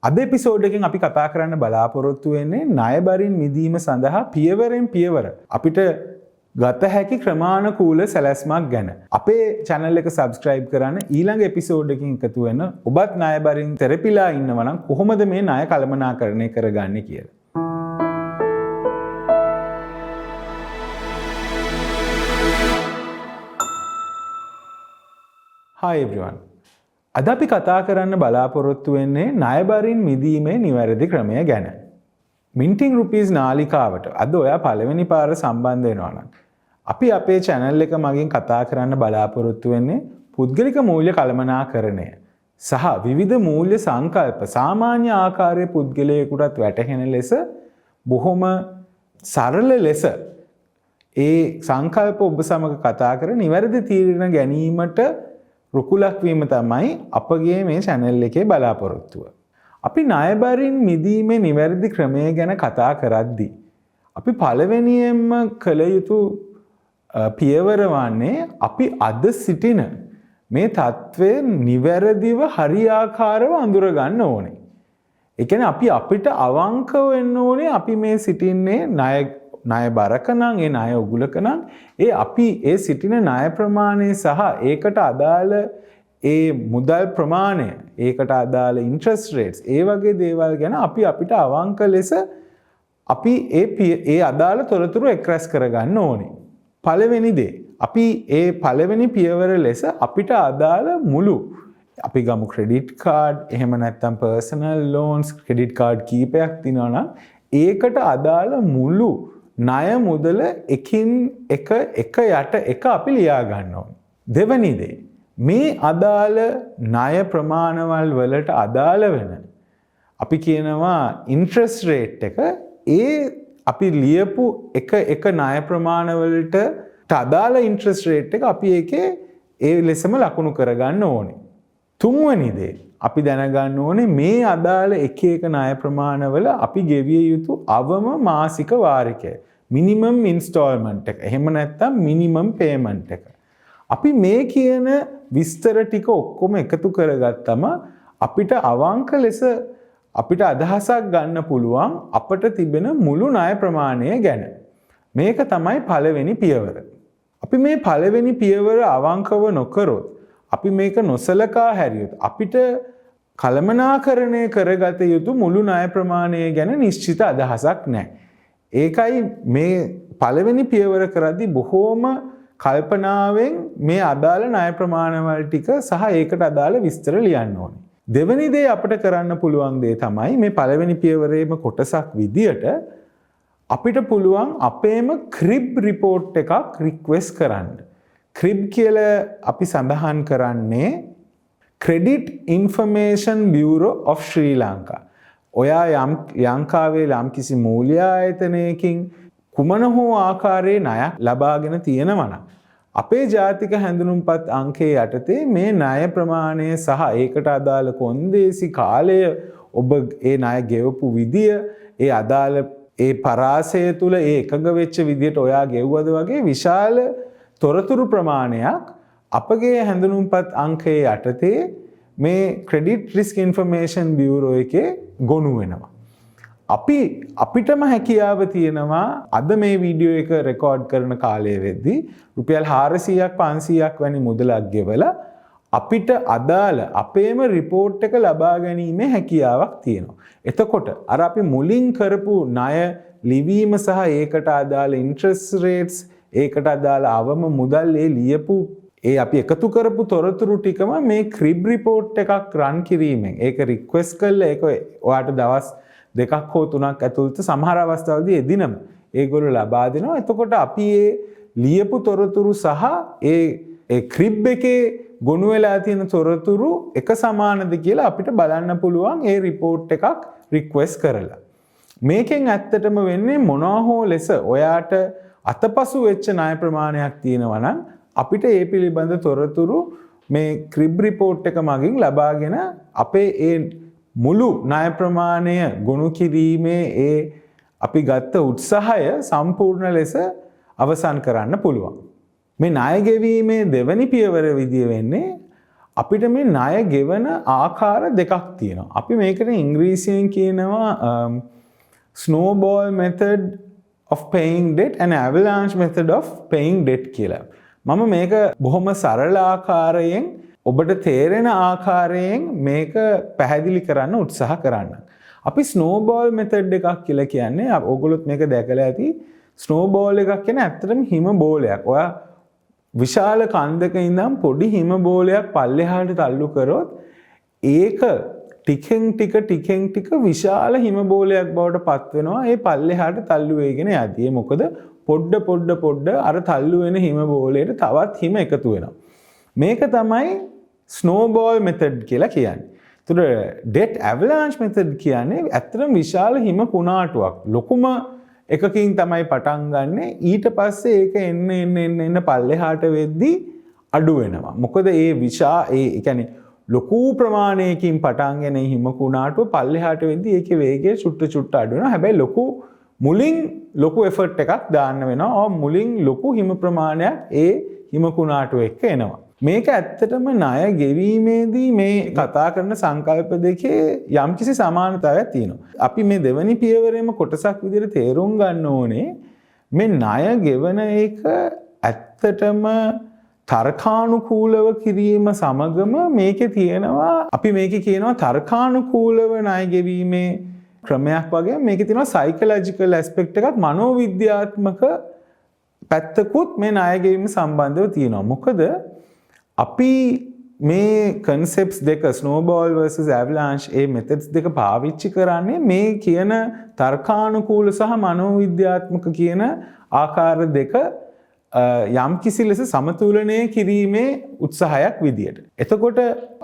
අද එපිසෝඩ් එකෙන් අපි කතා කරන්න බලාපොරොත්තු වෙන්නේ ණයබරින් මිදීම සඳහා පියවරෙන් පියවර අපිට ගත හැකි ක්‍රමානුකූල සැලැස්මක් ගැන. අපේ channel එක subscribe කරන්න ඊළඟ එපිසෝඩ් එකකින් එකතු වෙන්න ඔබත් ණයබරින් තෙරපිලා ඉන්නවා නම් කොහොමද මේ ණය කළමනාකරණය කරගන්නේ කියලා. Hi everyone. අද අපි කතා කරන්න බලාපොරොත්තු වෙන්නේ ණයබරින් මිදීමේ නිවැරදි ක්‍රමය ගැන. මින්ටින් රුපීස් නාලිකාවට අද ඔයා පළවෙනි පාර සම්බන්ධ වෙනවා නම් අපි අපේ channel එක මගින් කතා කරන්න බලාපොරොත්තු වෙන්නේ පුද්ගලික මූල්‍ය කළමනාකරණය සහ විවිධ මූල්‍ය සංකල්ප සාමාන්‍ය ආකාරයේ පුද්ගලයෙකුටත් වැටහෙන ලෙස බොහොම සරල ලෙස ඒ සංකල්ප ඔබ සමග කතා කර නිවැරදි තීරණ ගැනීමට රුකුලක් වීම තමයි අපගේ මේ channel එකේ බලාපොරොත්තුව. අපි ණයබරින් මිදීමේ නිවැරදි ක්‍රමය ගැන කතා කරද්දී අපි පළවෙනියෙන්ම කළ යුතු පියවර වන්නේ අපි අද සිටින මේ තත්ත්වය නිවැරදිව හරියාකාරව අඳුරගන්න ඕනේ. ඒ කියන්නේ අපි අපිට අවංකව වෙන්න ඕනේ අපි මේ සිටින්නේ ණය බරක නම් ඒ ණය උගුලක නම් ඒ අපි ඒ සිටින ණය ප්‍රමාණය සහ ඒකට අදාළ ඒ මුදල් ප්‍රමාණය ඒකට අදාළ ඉන්ට්‍රස්ට් රේට්ස් ඒ වගේ දේවල් ගැන අපි අපිට අවංක ලෙස අපි ඒ අදාළ තොරතුරු එක්රැස් කරගන්න ඕනේ. පළවෙනි දේ අපි ඒ පළවෙනි පියවර ලෙස අපිට අදාළ මුළු අපි ගමු ක්‍රෙඩිට් කාඩ් එහෙම නැත්නම් පර්සනල් ලෝන්ස් ක්‍රෙඩිට් කාඩ් කීපයක් තියෙනවා නම් ඒකට අදාළ මුළු ණය මුදල එකින් එක එක යට එක අපි ලියා ගන්න ඕනේ. දෙවෙනි දේ මේ අදාළ ණය ප්‍රමාණවල් වලට අදාළ වෙන අපි කියනවා ඉන්ට්‍රස්ට් රේට් එක ඒ අපි ලියපු එක එක ණය ප්‍රමාණවලට අදාළ ඉන්ට්‍රස්ට් රේට් එක අපි ඒකේ ඒ ලෙසම ලකුණු කරගන්න ඕනේ. තුන්වෙනි දේ අපි දැනගන්න ඕනේ මේ අදාළ එක එක ණය ප්‍රමාණවල අපි ගෙවිය යුතු අවම මාසික වාරිකය මිනිමම් ඉන්ස්ටෝල්මන්ට් එක එහෙම නැත්නම් මිනිමම් පේමන්ට් එක. අපි මේ කියන විස්තර ටික ඔක්කොම එකතු කරගත්තම අපිට අවංක ලෙස අපිට අදහසක් ගන්න පුළුවන් අපට තිබෙන මුළු ණය ප්‍රමාණය ගැන. මේක තමයි පළවෙනි පියවර. අපි මේ පළවෙනි පියවර අවංකව නොකරොත් අපි මේක නොසලකා හැරියොත් අපිට කළමනාකරණය කරගත යුතු මුළු ණය ප්‍රමාණය ගැන නිශ්චිත අදහසක් නැහැ. ඒකයි මේ පළවෙනි පියවර කරද්දී බොහෝම කල්පනාවෙන් මේ අදාළ ණය ප්‍රමාණවල ටික සහ ඒකට අදාළ විස්තර ලියන්න ඕනේ. දෙවෙනි දේ අපිට කරන්න පුළුවන් දේ තමයි මේ පළවෙනි පියවරේම කොටසක් විදියට අපිට පුළුවන් අපේම ක්‍රිබ් රිපෝට් එකක් රික්වෙස්ට් කරන්න. ක්‍රිබ් කියලා අපි සඳහන් කරන්නේ Credit Information Bureau of Sri Lanka. ඔයා ලංකාවේ යම්කිසි මූල්‍ය ආයතනයකින් කුමන හෝ ආකාරයේ ණයක් ලබාගෙන තියෙනවා නම් අපේ ජාතික හැඳුනුම්පත් අංකයේ යටතේ මේ ණය ප්‍රමාණය සහ ඒකට අදාළ කොන්දේසි කාලය ඔබ ඒ ණය ගෙවපු විදිය ඒ අදාළ ඒ පරාසය තුල ඒ එකඟ වෙච්ච විදියට ඔයා ගෙව්වද වගේ විශාල තොරතුරු ප්‍රමාණයක් අපගේ හැඳුනුම්පත් අංකයේ යටතේ මේ ක්‍රෙඩිට් රිස්ක් ඉන්ෆර්මේෂන් බියුරෝ එකේ ගොනු වෙනවා. අපිටම හැකියාව තියෙනවා අද මේ වීඩියෝ එක රෙකෝඩ් කරන කාලය වෙද්දී රුපියල් 400ක් 500ක් වැනි මුදලක් ගෙවලා අපිට අදාළ අපේම රිපෝට් එක ලබා ගැනීමේ හැකියාවක් තියෙනවා. එතකොට අර අපි මුලින් කරපු ණය ලිවීම සහ ඒකට අදාළ ඉන්ට්‍රස්ට් රේට්ස් ඒකට අදාළ අවම මුදල් ඒ ලියපු ඒ අපි එකතු කරපු තොරතුරු ටිකම මේ ක්‍රිබ් රිපෝට් එකක් රන් කිරීමෙන් ඒක රික්වෙස්ට් කරලා ඒක ඔයාට දවස් දෙකක් හෝ තුනක් ඇතුළත සමහර අවස්ථාවලදී එදිනම ඒගොල්ලෝ ලබා දෙනවා. එතකොට අපි ඒ ලියපු තොරතුරු සහ ඒ ක්‍රිබ් එකේ ගොනු වෙලා තියෙන තොරතුරු එක සමානද කියලා අපිට බලන්න පුළුවන් ඒ රිපෝට් එකක් රික්වෙස්ට් කරලා. මේකෙන් ඇත්තටම වෙන්නේ මොනවා හෝ ලෙස ඔයාට අතපසු වෙච්ච ණය ප්‍රමාණයක් තියෙනවා නම් අපිට ඒ පිළිබඳ තොරතුරු මේ ක්‍රිබ් රිපෝට් එක මගින් ලබාගෙන අපේ ඒ මුළු ණය ප්‍රමාණය ගොනු කිරීමේ ඒ අපි ගත්ත උත්සාහය සම්පූර්ණ ලෙස අවසන් කරන්න පුළුවන්. මේ ණය ගෙවීමේ දෙවැනි පියවර විදිය වෙන්නේ අපිට මේ ණය ගෙවන ආකාර දෙකක් තියෙනවා. අපි මේකට ඉංග්‍රීසියෙන් කියනවා snowball method of paying debt and avalanche method of paying debt කියලා. මම මේක බොහොම සරල ආකාරයෙන්, ඔබට තේරෙන ආකාරයෙන් මේක පැහැදිලි කරන්න උත්සාහ කරන්න. අපි ස්නෝබෝල් මෙතඩ් එකක් කියලා කියන්නේ, ඔයගොල්ලොත් මේක දැකලා ඇති, ස්නෝබෝල් එකක් කියන්නේ ඇත්තටම හිම බෝලයක්. ඔයා විශාල කන්දක ඉඳන් පොඩි හිම බෝලයක් පල්ලෙහාට තල්ලු කරොත් ඒක ටිකෙන් ටික ටිකෙන් ටික විශාල හිම බෝලයක් බවට පත් වෙනවා ඒ පල්ලෙහාට තල්ලු වෙගෙන යද්දී. ඒ මොකද පොඩ්ඩ පොඩ්ඩ පොඩ්ඩ අර තල්ලු වෙන හිම බෝලයට තවත් හිම එකතු වෙනවා. මේක තමයි ස්නෝබෝල් මෙතඩ් කියලා කියන්නේ. එතකොට ඩෙට් ඇවලාන්ච් මෙතඩ් කියන්නේ ඇත්තටම විශාල හිම කුණාටුවක්. ලොකුම එකකින් තමයි පටන් ගන්නෙ. ඊට පස්සේ ඒක එන්න එන්න එන්න එන්න පල්ලෙහාට වෙද්දී අඩු වෙනවා. මොකද ඒ විශා ඒ කියන්නේ ලොකු ප්‍රමාණයකින් පටන් ගෙන හිම කුණාටුව පල්ලෙහාට වෙද්දී ඒකේ වේගය චුට්ට චුට්ට අඩු වෙනවා. හැබැයි මුලින් ලොකු එෆර්ට් එකක් දාන්න වෙනවා. ඔව්, මුලින් ලොකු හිම ප්‍රමාණයක් ඒ හිම කුණාටුව එක්ක එනවා. මේක ඇත්තටම ණය ගෙවීමේදී මේ කතා කරන සංකල්ප දෙකේ යම්කිසි සමානතාවයක් තියෙනවා. අපි මේ දෙවනි පියවරේම කොටසක් විදිහට තේරුම් ගන්න ඕනේ මේ ණය ගෙවන එක ඇත්තටම තර්කානුකූලව කිරීම සමගම මේකේ තියෙනවා, අපි මේකේ කියනවා තර්කානුකූලව ණය ගෙවීමේ ක්‍රමයක් වගේ, මේකේ තියෙනවා සයිකොලොජිකල් ඇස්පෙක්ට් එකක්, මනෝවිද්‍යාත්මක පැත්තකුත් මේ ණය ගෙවීම සම්බන්ධව තියෙනවා. මොකද අපි මේ කන්සෙප්ට්ස් දෙක, ස්නෝබෝල් versus ඇවලාන්ච්, ඒ මෙතඩ්ස් දෙක පාවිච්චි කරන්නේ මේ කියන තර්කානුකූල සහ මනෝවිද්‍යාත්මක කියන ආකාර දෙක යම් කිසි ලෙස සමතුලනය කිරීමේ උත්සාහයක් විදියට. එතකොට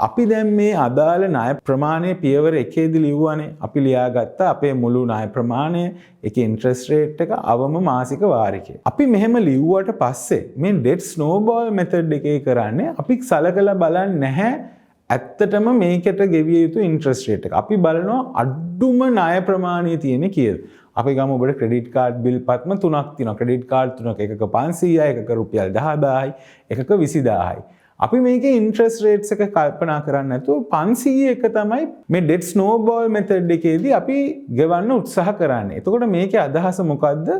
අපි දැන් මේ අදාළ ණය ප්‍රමාණය පියවර එකේදී ලිව්වනේ. අපි ලියාගත්ත අපේ මුළු ණය ප්‍රමාණය, ඒකේ ඉන්ට්‍රස්ට් රේට් එක, අවම මාසික වාරිකය. අපි මෙහෙම ලිව්වට පස්සේ මේ ඩෙට් ස්නෝබෝල් මෙතඩ් එකේ කරන්නේ අපි සලකලා බලන්නේ නැහැ ඇත්තටම මේකට ගෙවිය යුතු ඉන්ට්‍රස්ට් රේට් එක. අපි බලනවා අඩුම ණය ප්‍රමාණය තියෙන කීයද. අපි ගමු ඔබට ක්‍රෙඩිට් කාඩ් බිල් පත්ම තුනක් තියෙනවා. ක්‍රෙඩිට් කාඩ් තුනක එකක 500යි, එකක රුපියල් 10,000යි, එකක 20,000යි. අපි මේකේ ඉන්ට්‍රස්ට් රේට්ස් එක කල්පනා කරන්නේ නැතුව 500 එක තමයි මේ ඩෙට් ස්නෝබෝල් මෙතඩ් එකේදී අපි ගෙවන්න උත්සාහ කරන්නේ. එතකොට මේකේ අදහස මොකද්ද?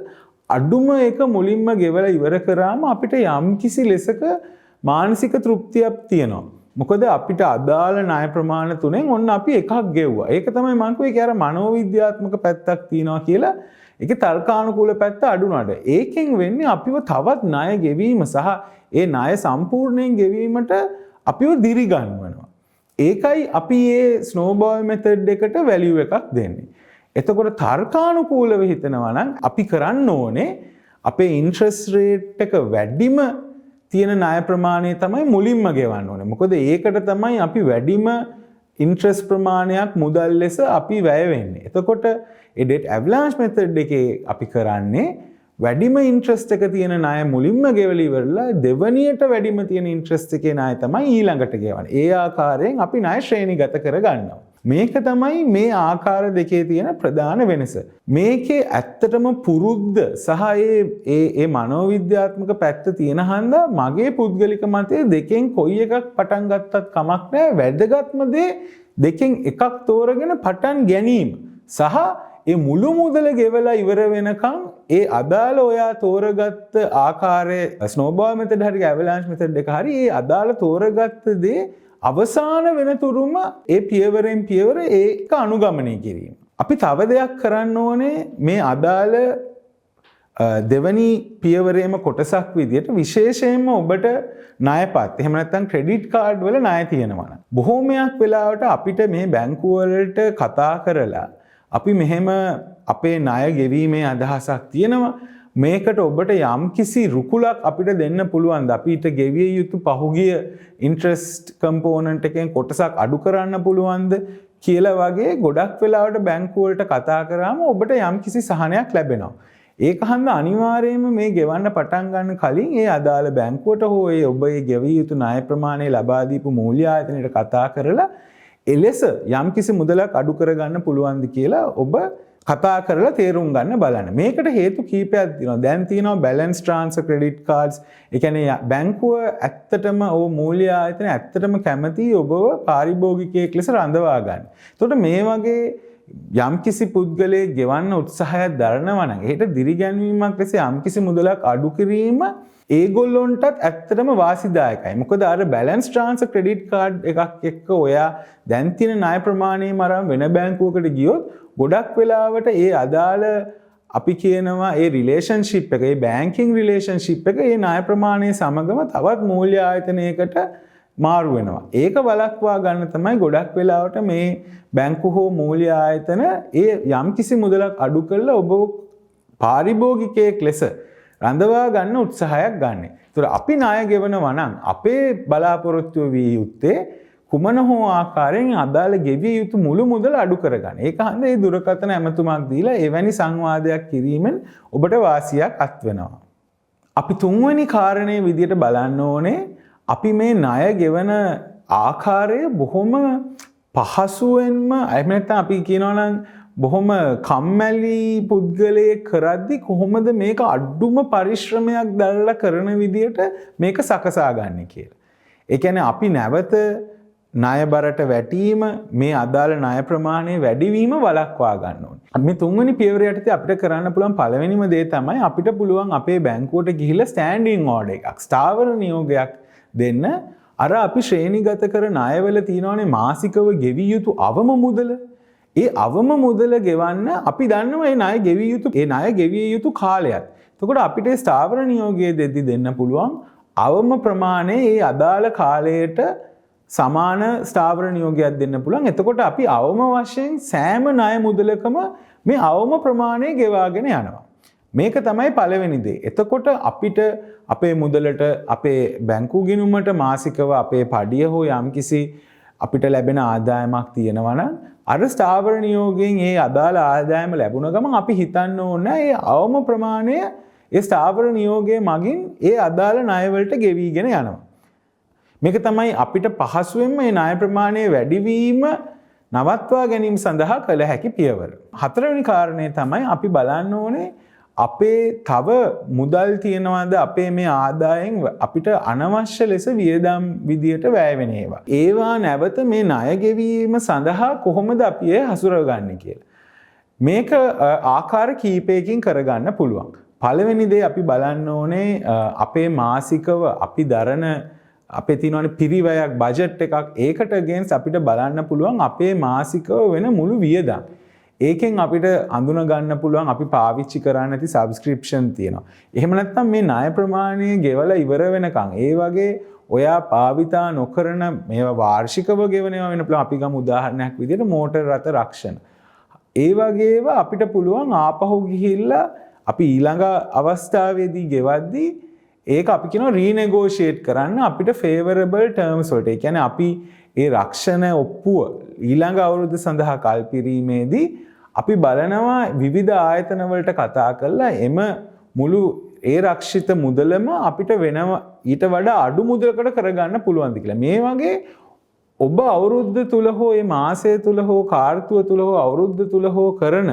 අඩුම එක මුලින්ම ගෙවලා ඉවර කරාම අපිට යම්කිසි ලෙසක මානසික තෘප්තියක් තියෙනවා. මොකද අපිට අදාළ ණය ප්‍රමාණ තුනෙන් ඔන්න අපි එකක් ගෙව්වා. ඒක තමයි මං කිව්වේ ඒක අර මනෝවිද්‍යාත්මක පැත්තක් තියෙනවා කියලා. ඒකේ තර්කානුකූල පැත්ත අඩු වුණාට ඒකෙන් වෙන්නේ අපිව තවත් ණය ගෙවීම සහ ඒ ණය සම්පූර්ණයෙන් ගෙවීමට අපිව දිරිගන්වනවා. ඒකයි අපි මේ ස්නෝබෝල් මෙතඩ් එකට වැලියු එකක් දෙන්නේ. එතකොට තර්කානුකූලව හිතනවා නම් අපි කරන්න ඕනේ අපේ ඉන්ට්‍රස්ට් රේට් එක වැඩිම තියෙන ණය ප්‍රමාණය තමයි මුලින්ම ගෙවන්න ඕනේ. මොකද ඒකට තමයි අපි වැඩිම ඉන්ට්‍රස්ට් ප්‍රමාණයක් මුදල් ලෙස අපි වැය වෙන්නේ. එතකොට ඒ ඩෙට් ඇවලාන්ච් මෙතඩ් එකේ අපි කරන්නේ වැඩිම ඉන්ට්‍රස්ට් එක තියෙන ණය මුලින්ම ගෙවලා ඉවරලා දෙවනියට වැඩිම තියෙන ඉන්ට්‍රස්ට් එකේ ණය තමයි ඊළඟට ගෙවන්නේ. ඒ ආකාරයෙන් අපි ණය ශ්‍රේණිගත කරගන්නවා. මේක තමයි මේ ආකාර දෙකේ තියෙන ප්‍රධාන වෙනස. මේකේ ඇත්තටම පුරුද්ද සහ ඒ ඒ ඒ මනෝවිද්‍යාත්මක පැත්ත තියෙන හන්දා මගේ පුද්ගලික මතය දෙකෙන් කොයි එකක් පටන් ගත්තත් කමක් නැහැ. වැදගත්ම දේ දෙකෙන් එකක් තෝරගෙන පටන් ගැනීම සහ ඒ මුළු මුදල ගෙවලා ඉවර වෙනකන් ඒ අදාළ ඔයා තෝරගත්ත ආකාරය, ස්නෝබෝල් මෙතඩ් හරි ඇවලාන්ච් මෙතඩ් එක හරි, ඒ අදාළ තෝරගත්ත දේ අවසාන වෙනතුරුම ඒ පියවරෙන් පියවර ඒක අනුගමනය කිරීම. අපි තව දෙයක් කරන්න ඕනේ මේ අදාළ දෙවනි පියවරේම කොටසක් විදියට. විශේෂයෙන්ම ඔබට ණයපත්, එහෙම නැත්නම් ක්‍රෙඩිට් කාඩ් වල ණය තියෙනවා නම්, බොහෝමයක් වෙලාවට අපිට මේ බැංකු වලට කතා කරලා අපි මෙහෙම අපේ ණය ගෙවීමේ අදහසක් තියෙනවා, මේකට ඔබට යම්කිසි රුකුලක් අපිට දෙන්න පුළුවන්ද, අපිට ගෙවිය යුතු පහුගිය ඉන්ට්‍රස්ට් කම්පෝනන්ට් එකෙන් කොටසක් අඩු කරන්න පුළුවන්ද කියලා වගේ ගොඩක් වෙලාවට බැංකු වලට කතා කරාම ඔබට යම්කිසි සහනයක් ලැබෙනවා. ඒක හන්ද අනිවාර්යයෙන්ම මේ ගෙවන්න පටන් ගන්න කලින් ඒ අදාළ බැංකුවට හෝ ඒ ඔබ ඒ ගෙවිය යුතු ණය ප්‍රමාණය ලබා දීපු මූල්‍ය ආයතනයට කතා කරලා එලෙස යම්කිසි මුදලක් අඩු කරගන්න පුළුවන්ද කියලා ඔබ කතා කරලා තේරුම් ගන්න බලන්න. මේකට හේතු කීපයක් තියෙනවා. දැන් තියෙනවා බැලන්ස් ට්‍රාන්ස්ෆර් ක්‍රෙඩිට් කාඩ්ස්. ඒ කියන්නේ බැංකුව ඇත්තටම මූල්‍ය ආයතන ඇත්තටම කැමති ඔබව පාරිභෝගිකයෙක් ලෙස රඳවා ගන්න. එතකොට මේ වගේ යම්කිසි පුද්ගලයෙක් ගෙවන්න උත්සාහයක් දරනවා නම් එහෙට දිරිගැන්වීමක් ලෙස යම්කිසි මුදලක් අඩු කිරීම ඒගොල්ලොන්ටත් ඇත්තටම වාසිදායකයි. මොකද අර බැලන්ස් ට්‍රාන්ස්ෆර් ක්‍රෙඩිට් කාඩ් එකක් එක්ක ඔයා දැන් තියෙන ණය ප්‍රමාණයම අරන් වෙන බැංකුවකට ගියොත් ගොඩක් වෙලාවට ඒ අදාළ අපි කියනවා ඒ රිලේෂන්ෂිප් එක, ඒ බැංකින් රිලේෂන්ෂිප් එක ඒ ණය ප්‍රමාණය සමගම තවත් මූල්‍ය ආයතනයකට මාරු වෙනවා. ඒක වළක්වා ගන්න තමයි ගොඩක් වෙලාවට මේ බැංකු හෝ මූල්‍ය ආයතන ඒ යම්කිසි මුදලක් අඩු කරලා ඔබ පාරිභෝගිකයෙක් ලෙස රඳවා ගන්න උත්සාහයක් ගන්න. ඒතර අපි ණය ගෙවනවා නම් අපේ බලාපොරොත්තුව විය යුත්තේ කුමන හෝ ආකාරයෙන් අදාළ ගෙවිය යුතු මුළු මුදල අඩු කරගන්න. ඒක හන්ද ඒ දුරකථන ඇමතුමක් දීලා එවැනි සංවාදයක් කිරීමෙන් ඔබට වාසියක් අත් වෙනවා. අපි තුන්වෙනි කාරණේ විදියට බලන්න ඕනේ, අපි මේ ණය ගෙවන ආකාරය බොහොම පහසුවෙන්ම, එහෙම නැත්නම් අපි කියනවා නම් බොහොම කම්මැලි පුද්ගලයෙක් කරද්දි කොහොමද මේක අඩුම පරිශ්‍රමයක් දරලා කරන විදියට මේක සකසා ගන්න කියලා. ඒ කියන්නේ අපි නැවත ණය බරට වැටීම, මේ අදාළ ණය ප්‍රමාණය වැඩිවීම වළක්වා ගන්න ඕනේ. මේ තුන්වෙනි පියවර යටතේ අපිට කරන්න පුළුවන් පළවෙනිම දේ තමයි අපිට පුළුවන් අපේ බැංකුවට ගිහිල්ලා ස්ටෑන්ඩින් ඕඩර් එකක්, ස්ථාවර නියෝගයක් දෙන්න. අර අපි ශ්‍රේණිගත කර ණයවල තියෙනවානේ මාසිකව ගෙවිය යුතු අවම මුදල. ඒ අවම මුදල ගෙවන්න අපි දන්නවා ඒ ණය ගෙවිය යුතු, ඒ ණය ගෙවිය යුතු කාලයත්. එතකොට අපිට ස්ථාවර නියෝගය දෙද්දි දෙන්න පුළුවන් අවම ප්‍රමාණය ඒ අදාළ කාලයට සමාන ස්ථාවර නියෝගයක් දෙන්න පුළුවන්. එතකොට අපි අවම වශයෙන් සෑම ණය මුදලකම මේ අවම ප්‍රමාණය ගෙවාගෙන යනවා. මේක තමයි පළවෙනි දේ. එතකොට අපිට අපේ මුදලට, අපේ බැංකු ගිණුමට මාසිකව අපේ පඩිය හෝ යම්කිසි අපිට ලැබෙන ආදායමක් තියෙනවා නම් අර ස්ථාවර නියෝගයෙන් ඒ අදාළ ආදායම ලැබුණ ගමන් අපි හිතන්න ඕන ඒ අවම ප්‍රමාණය ඒ ස්ථාවර නියෝගය මගින් ඒ අදාළ ණයවලට ගෙවීගෙන යනවා. මේක තමයි අපිට පහසුවෙන්ම මේ ණය ප්‍රමාණය වැඩිවීම නවත්වා ගැනීම සඳහා කළ හැකි පියවර. හතරවෙනි කාරණය තමයි අපි බලන්න ඕනේ අපේ තව මුදල් තියෙනවද අපේ මේ ආදායම් අපිට අනවශ්‍ය ලෙස වියදම් විදියට වැය වෙන ඒවා. ඒවා නැවත මේ ණය ගෙවීම සඳහා කොහොමද අපි ඒ හසුරවගන්නේ කියලා. මේක ආකාර කීපයකින් කරගන්න පුළුවන්. පළවෙනි දේ අපි බලන්න ඕනේ අපේ මාසිකව අපි දරන අපේ තියෙනවනේ පිරිවැයක්, බජට් එකක්. ඒකට අගේන්ස්ට් අපිට බලන්න පුළුවන් අපේ මාසිකව වෙන මුළු වියදම්. ඒකෙන් අපිට අඳුන ගන්න පුළුවන් අපි පාවිච්චි කරන්න නැති සබ්ස්ක්‍රිප්ෂන් තියෙනවා. එහෙම නැත්නම් මේ ණය ප්‍රමාණය ගෙවලා ඉවර වෙනකන් ඒ වගේ ඔයා භාවිතා නොකරන මේවා වාර්ෂිකව ගෙවන ඒවා වෙන්න පුළුවන්. අපි ගමු උදාහරණයක් විදිහට මෝටර් රථ රක්ෂණ. ඒ වගේ ඒවා අපිට පුළුවන් ආපහු ගිහිල්ලා අපි ඊළඟ අවස්ථාවේදී ගෙවද්දී ඒක අපි කියනවා රීනෙගෝෂියේට් කරන්න අපිට ෆේවරබල් ටර්ම්ස් වලට. ඒ කියන්නේ අපි ඒ රක්ෂණ ඔප්පුව ඊළඟ අවුරුද්ද සඳහා කල්පිරීමේදී අපි බලනවා විවිධ ආයතන වලට කතා කරලා එම මුළු ඒ රක්ෂිත මුදලම අපිට වෙනම ඊට වඩා අඩු මුදලකට කරගන්න පුළුවන්ද කියලා. මේ වගේ ඔබ අවුරුද්ද තුල හෝ ඒ මාසය තුල හෝ කාර්තුව තුල හෝ අවුරුද්ද තුල හෝ කරන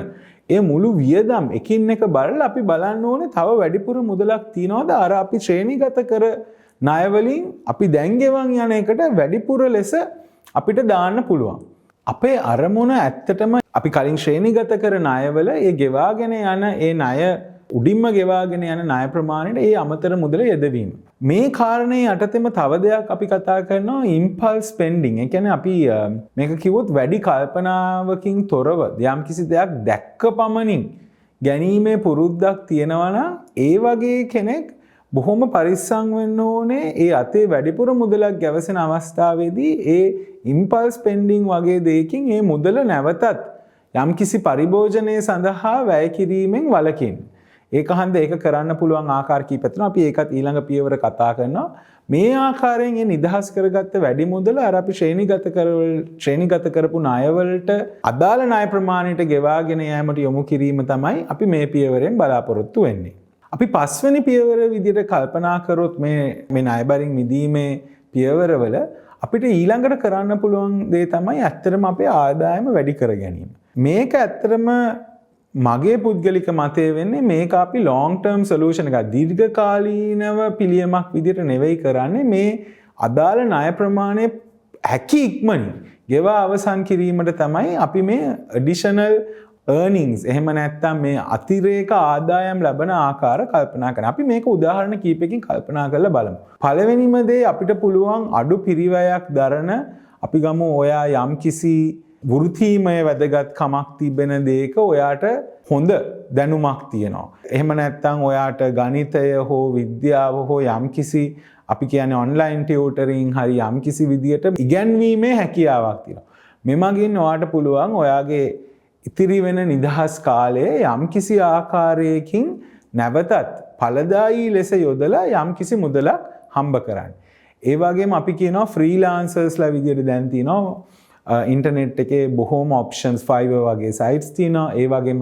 ඒ මුළු වියදම් එකින් එක බලලා අපි බලන්න ඕනේ තව වැඩිපුර මුදලක් තියනවද අර අපි ශ්‍රේණිගත කර ණය වලින් අපි දැන් ගෙවන් යන එකට වැඩිපුර ලෙස අපිට දාන්න පුළුවන්. අපේ අරමුණ ඇත්තටම අපි කලින් ශ්‍රේණිගත කර ණයවල ඒ ගෙවාගෙන යන ඒ ණය උඩින්ම ගෙවාගෙන යන ණය ප්‍රමාණයට ඒ අමතර මුදල යෙදවීම. මේ කාරණේ යටතේම තව දෙයක් අපි කතා කරනවා, ඉම්පල්ස් ස්පෙන්ඩින්. ඒ කියන්නේ අපි මේක කිව්වොත් වැඩි කල්පනාවකින් තොරව යම් කිසි දෙයක් දැක්ක පමණින් ගැනීමේ පුරුද්දක් තියෙනවා නම් ඒ වගේ කෙනෙක් බොහොම පරිස්සම් වෙන්න ඕනේ ඒ අතේ වැඩිපුර මුදලක් ගැවසෙන අවස්ථාවේදී ඒ ඉම්පල්ස් ස්පෙන්ඩින් වගේ දෙයකින් ඒ මුදල නැවතත් යම්කිසි පරිභෝජනය සඳහා වැය කිරීමෙන් වළකින්න. ඒක හන්ද ඒක කරන්න පුළුවන් ආකාර කීපයක් තියෙනවා. අපි ඒකත් ඊළඟ පියවර කතා කරනවා. මේ ආකාරයෙන් ඒ නිදහස් කරගත්ත වැඩි මුදල අර අපි ශ්‍රේණිගත කරපු ණයවලට අදාළ ණය ප්‍රමාණයට ගෙවාගෙන යාමට යොමු කිරීම තමයි අපි මේ පියවරෙන් බලාපොරොත්තු වෙන්නේ. අපි පස්වෙනි පියවර විදිහට කල්පනා කරොත් මේ මේ ණයබරින් මිදීමේ පියවරවල අපිට ඊළඟට කරන්න පුළුවන් දේ තමයි ඇත්තටම අපේ ආදායම වැඩි කර ගැනීම. මේක ඇත්තටම මගේ පුද්ගලික මතය වෙන්නේ මේක අපි ලොං ටර්ම් සොලියුෂන් එකක්, දීර්ඝකාලීනව පිළියමක් විදිහට නෙවෙයි කරන්නේ. මේ අදාළ ණය ප්‍රමාණය හැකි ඉක්මනින් ගෙවා අවසන් කිරීමට තමයි අපි මේ ඇඩිෂනල් earnings, එහෙම නැත්නම් මේ අතිරේක ආදායම් ලබන ආකාර කල්පනා කරනවා. අපි මේක උදාහරණ කීපයකින් කල්පනා කරලා බලමු. පළවෙනිම දේ, අපිට පුළුවන් අඩු පිරිවැයක් දරන, අපි ගමු ඔයා යම්කිසි වෘත්තීමය වැදගත්කමක් තිබෙන දේක ඔයාට හොඳ දැනුමක් තියෙනවා. එහෙම නැත්නම් ඔයාට ගණිතය හෝ විද්‍යාව හෝ යම්කිසි, අපි කියන්නේ ඔන්ලයින් ටියුටරින් හරි යම්කිසි විදියට ඉගැන්වීමේ හැකියාවක් තියෙනවා. මෙමගින් ඔයාට පුළුවන් ඔයාගේ ඉතිරි වෙන නිදහස් කාලය යම්කිසි ආකාරයකින් නැවතත් ඵලදායී ලෙස යොදලා යම්කිසි මුදලක් හම්බ කරන්න. ඒ වගේම අපි කියනවා ෆ්‍රීලාන්සර්ස්ලා විදියට දැන් තියෙනවා ඉන්ටර්නෙට් එකේ බොහෝම ඔප්ෂන්ස්, Fiverr වගේ සයිට්ස් තියෙනවා. ඒ වගේම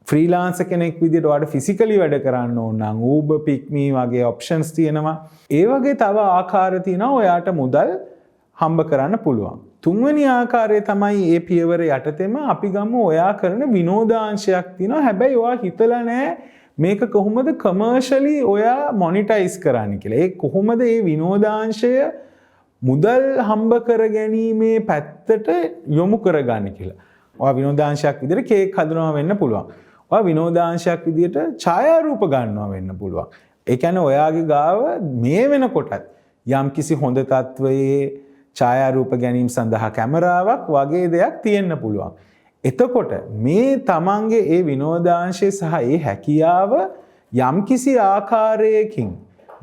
ෆ්‍රීලාන්සර් කෙනෙක් විදියට ඔයාට ෆිසිකලි වැඩ කරන්න ඕන නම් Uber, PickMe වගේ ඔප්ෂන්ස් තියෙනවා. ඒ වගේ තව ආකාර තියෙනවා ඔයාට මුදල් හම්බ කරන්න පුළුවන්. තුන්වෙනි ආකාරය තමයි ඒ පියවර යටතේම අපි ගමු ඔයා කරන විනෝදාංශයක් තියෙනවා. හැබැයි ඔයා හිතලා නෑ මේක කොහොමද කමර්ෂලි ඔයා මොනිටයිස් කරන්න කියලා. ඒ කොහොමද මේ විනෝදාංශය මුදල් හම්බ කර ගැනීමේ පැත්තට යොමු කරගන්න කියලා. ඔයා විනෝදාංශයක් විදිහට කේක් හදනවා වෙන්න පුළුවන්. ඔයා විනෝදාංශයක් විදිහට ඡායාරූප ගන්නවා වෙන්න පුළුවන්. ඒ කියන්නේ ඔයාගේ ගාව මේ වෙනකොටත් යම්කිසි හොඳ තත්වයේ ඡායාරූප ගැනීම සඳහා කැමරාවක් වගේ දෙයක් තියෙන්න පුළුවන්. එතකොට මේ තමන්ගේ ඒ විනෝදාංශය සහ ඒ හැකියාව යම්කිසි ආකාරයකින්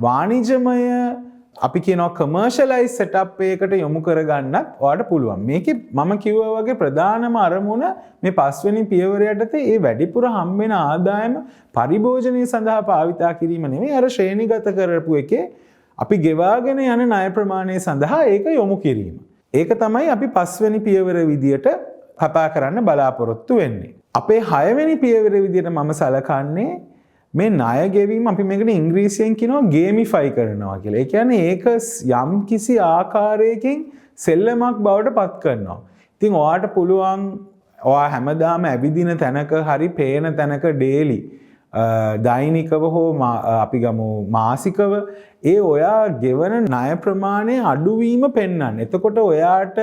වාණිජමය, අපි කියනවා කමර්ෂලයිස් සෙටප් එකකට යොමු කරගන්නත් ඔයාට පුළුවන්. මේකේ මම කිව්වා වගේ ප්‍රධානම අරමුණ මේ පස්වෙනි පියවර යටතේ ඒ වැඩිපුර හම්බෙන ආදායම පරිභෝජනය සඳහා භාවිතා කිරීම නෙවෙයි, අර ශ්‍රේණිගත කරපු එකේ අපි ගෙවාගෙන යන ණය ප්‍රමාණය සඳහා ඒක යොමු කිරීම. ඒක තමයි අපි පස්වෙනි පියවර විදියට කතා කරන්න බලාපොරොත්තු වෙන්නේ. අපේ හයවෙනි පියවර විදියට මම සලකන්නේ මේ ණය ගෙවීම අපි මේකට ඉංග්‍රීසියෙන් කියනවා ගේමිෆයි කරනවා කියලා. ඒ කියන්නේ ඒක යම් කිසි ආකාරයකින් සෙල්ලමක් බවට පත් කරනවා. ඉතින් ඔයාට පුළුවන් ඔයා හැමදාම ඇවිදින තැනක හරි පේන තැනක ඩේලි, දෛනිකව හෝ අපි ගමු මාසිකව ඒ ඔයා ගෙවන ණය ප්‍රමාණය අඩුවීම පෙන්වන්න. එතකොට ඔයාට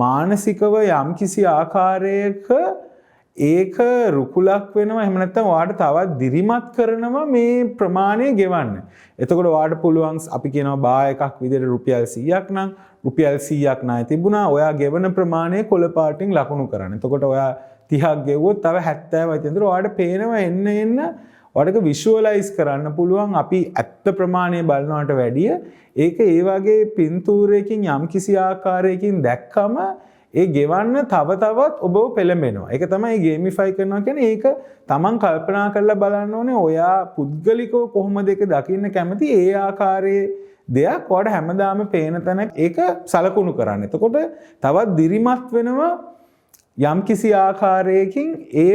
මානසිකව යම්කිසි ආකාරයක ඒක රුකුලක් වෙනවා, එහෙම නැත්නම් ඔයාට තවත් දිරිමත් කරනවා මේ ප්‍රමාණය ගෙවන්න. එතකොට ඔයාට පුළුවන්, අපි කියනවා බා එකක් විදිහට රුපියල් 100ක් නම්, රුපියල් 100ක් ණය තිබුණා, ඔයා ගෙවන ප්‍රමාණය කොළ පාටින් ලකුණු කරන්න. එතකොට ඔයා 30ක් ගෙවුවොත් තව 70යි තියෙනවා. ඔයාට පේනවා එන්න එන්න, ඔයාට ඒක විෂුවලයිස් කරන්න පුළුවන්. අපි ඇත්ත ප්‍රමාණය බලනවට වැඩිය ඒක ඒ වගේ පින්තූරයකින් යම්කිසි ආකාරයකින් දැක්කම ඒ ගෙවන්න තව තවත් ඔබව පෙළඹෙනවා. ඒක තමයි ගේමිෆයි කරනවා කියන්නේ. ඒක තමන් කල්පනා කරලා බලන්න ඕනේ ඔයා පුද්ගලිකව කොහොමද ඒක දකින්න කැමති, ඒ ආකාරයේ දෙයක් ඔයාට හැමදාම පේන තැනක ඒක සලකුණු කරන්න. එතකොට තවත් දිරිමත් වෙනවා යම්කිසි ආකාරයකින් ඒ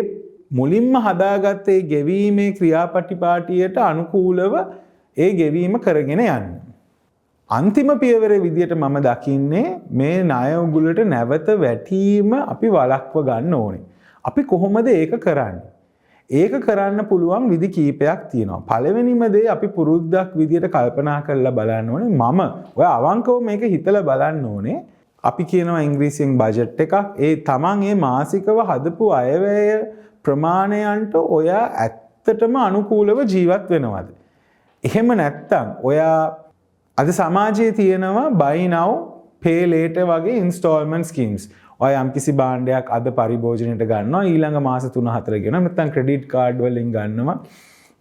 මුලින්ම හදාගත්ත ඒ ගෙවීමේ ක්‍රියාපටිපාටියට අනුකූලව ඒ ගෙවීම කරගෙන යන්න. අන්තිම පියවර විදියට මම දකින්නේ මේ ණය උගුලට නැවත වැටීම අපි වළක්ව ගන්න ඕනේ. අපි කොහොමද ඒක කරන්නේ? ඒක කරන්න පුළුවන් විදි කීපයක් තියෙනවා. පළවෙනිම දේ අපි පුරුද්දක් විදියට කල්පනා කරලා බලන්න ඕනේ. මම ඔය අවංකව මේක හිතලා බලන්න ඕනේ. අපි කියනවා ඉංග්‍රීසියෙන් බජට් එකක්. ඒ තමන් ඒ මාසිකව හදපු අයවැය ප්‍රමාණයන්ට ඔයා ඇත්තටම අනුකූලව ජීවත් වෙනවද? එහෙම නැත්තම් ඔයා අද සමාජයේ තියෙනවා buy now pay later වගේ ඉන්ස්ටෝල්මන්ට් ස්කීම්ස්. ඔයා යම්කිසි භාණ්ඩයක් අද පරිභෝජනයට ගන්නවා, ඊළඟ මාස 3-4 ගෙවනවා. නැත්නම් ක්‍රෙඩිට් කාඩ් වලින් ගන්නවා,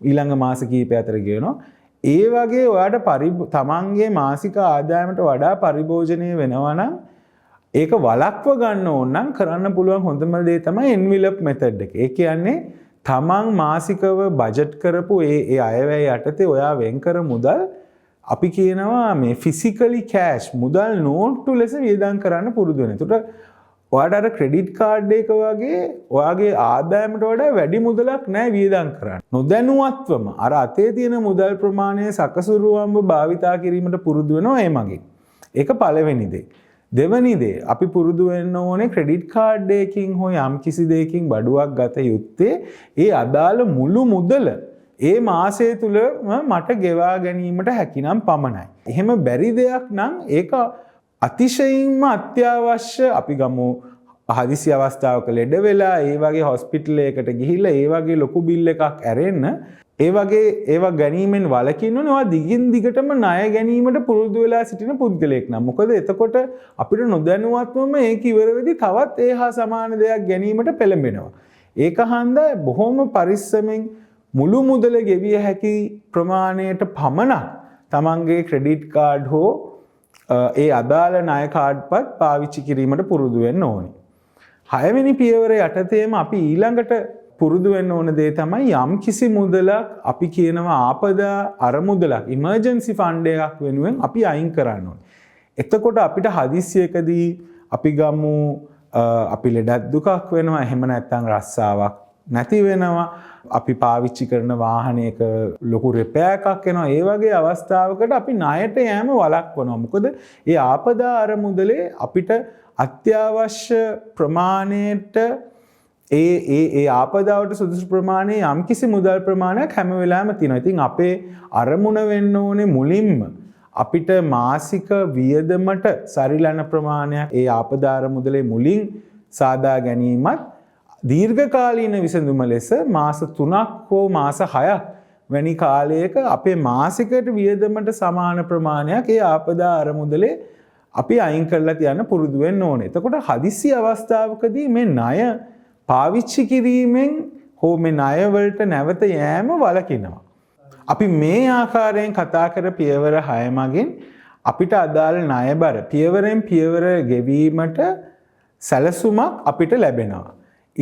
ඊළඟ මාස කීපය අතර ගෙවනවා. ඒ වගේ ඔයාට තමන්ගේ මාසික ආදායමට වඩා පරිභෝජනය වෙනවා නම්, ඒක වළක්ව ගන්න ඕන නම් කරන්න පුළුවන් හොඳම දේ තමයි එන්විලප් මෙතඩ් එක. ඒ කියන්නේ තමන් මාසිකව බජට් කරපු ඒ ඒ අයවැය යටතේ ඔයා වෙන් කර මුදල්, අපි කියනවා මේ ෆිසිකලි කෑෂ් මුදල් නෝට්ටු ලෙස වියදම් කරන්න පුරුදු වෙන. එතකොට ඔයාට අර ක්‍රෙඩිට් කාඩ් එක වගේ ඔයාගේ ආදායමට වඩා වැඩි මුදලක් නෑ වියදම් කරන්න. නොදැනුවත්වම අර අතේ තියෙන මුදල් ප්‍රමාණය සකසුරුවම්ව භාවිතා කිරීමට පුරුදු වෙනවා ඒ මගින්. ඒක පළවෙනි දේ. දෙවනි දේ, අපි පුරුදු වෙන්න ඕනේ ක්‍රෙඩිට් කාඩ් එකකින් හෝ යම් කිසි දෙයකින් බඩුවක් ගත යුත්තේ ඒ අදාළ මුළු මුදල ඒ මාසය තුලම මට ගෙවා ගැනීමට හැකිනම් පමණයි. එහෙම බැරි දෙයක් නම් ඒක අතිශයින්ම අත්‍යවශ්‍ය, අපි ගමු හදිසි අවස්ථාවක ලෙඩ වෙලා ඒ වගේ හොස්පිටල් එකකට ගිහිල්ලා ඒ වගේ ලොකු බිල් එකක් ඇරෙන්න, ඒ වගේ ඒවා ගැනීමෙන් වළකින්න ඕනේ ඔයා දිගින් දිගටම ණය ගැනීමට පුරුදු වෙලා සිටින පුද්ගලයෙක් නම්. මොකද එතකොට අපිට නොදැනුවත්වම ඒක ඉවර වෙදි තවත් ඒ හා සමාන දෙයක් ගැනීමට පෙළඹෙනවා. ඒක හන්දා බොහොම පරිස්සමෙන් මුළු මුදල ගෙවිය හැකි ප්‍රමාණයට පමණක් තමන්ගේ ක්‍රෙඩිට් කාඩ් හෝ ඒ අදාළ ණය කාඩ්පත් පාවිච්චි කිරීමට පුරුදු වෙන්න ඕනේ. හයවෙනි පියවර යටතේම අපි ඊළඟට පුරුදු වෙන්න ඕන දේ තමයි යම් කිසි මුදලක් අපි කියනවා ආපදා අරමුදලක්, ඉමර්ජන්සි ෆන්ඩ් එකක් වෙනුවෙන් අපි අයින් කරන්න ඕනේ. එතකොට අපිට හදිස්සියකදී අපි ගමු අපි ලෙඩක් දුකක් වෙනවා, එහෙම නැත්නම් රස්සාවක් නැති වෙනවා, අපි පාවිච්චි කරන වාහනයක ලොකු රිපෙයාර් එකක් එනවා, ඒ වගේ අවස්ථාවකට අපි ණයට යෑම වළක්වනවා. මොකද ඒ ආපදා අරමුදලේ අපිට අත්‍යවශ්‍ය ප්‍රමාණයට ඒ ඒ ඒ ආපදාවට සුදුසු ප්‍රමාණයේ යම්කිසි මුදල් ප්‍රමාණයක් හැම වෙලාවෙම තියෙනවා. ඉතින් අපේ අරමුණ වෙන්න ඕනේ මුලින්ම අපිට මාසික වියදමට සරිලන ප්‍රමාණයක් ඒ ආපදා අරමුදලේ මුලින් සාදා ගැනීමත්, දීර්ඝකාලීන විසඳුම ලෙස මාස 3ක් හෝ මාස 6ක් වැනි කාලයක අපේ මාසිකට වියදමට සමාන ප්‍රමාණයක් ඒ ආපදා අරමුදලේ අපි අයින් කරලා තියන්න පුරුදු වෙන්න ඕනේ. එතකොට හදිසි අවස්ථාවකදී මේ ණය පාවිච්චි කිරීමෙන් හෝ මේ ණය වලට නැවත යෑම වළකිනවා. අපි මේ ආකාරයෙන් කතා කර පියවර 6 මගින් අපිට අදාළ ණයබර පියවරෙන් පියවර ගෙවීමට සැලසුමක් අපිට ලැබෙනවා.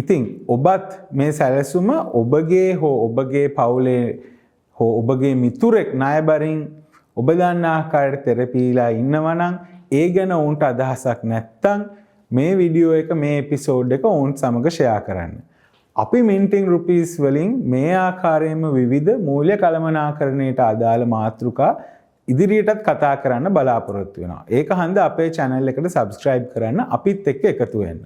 ඉතින් ඔබත් මේ සැලසුම ඔබගේ හෝ ඔබගේ පවුලේ හෝ ඔබගේ මිතුරෙක් ණයබරින් ඔබ දන්න ආකාරයට තෙරපීලා ඉන්නවා නම්, ඒ ගැන ඔවුන්ට අදහසක් නැත්තම් මේ වීඩියෝ එක, මේ එපිසෝඩ් එක ඔවුන් සමග ෂෙයා කරන්න. අපි මින්ටිං රුපීස් වලින් මේ ආකාරයෙන්ම විවිධ මූල්‍ය කළමනාකරණයට අදාළ මාතෘකා ඉදිරියටත් කතා කරන්න බලාපොරොත්තු වෙනවා. ඒක හන්ද අපේ channel එකට subscribe කරන්න, අපිත් එක්ක එකතු වෙන්න.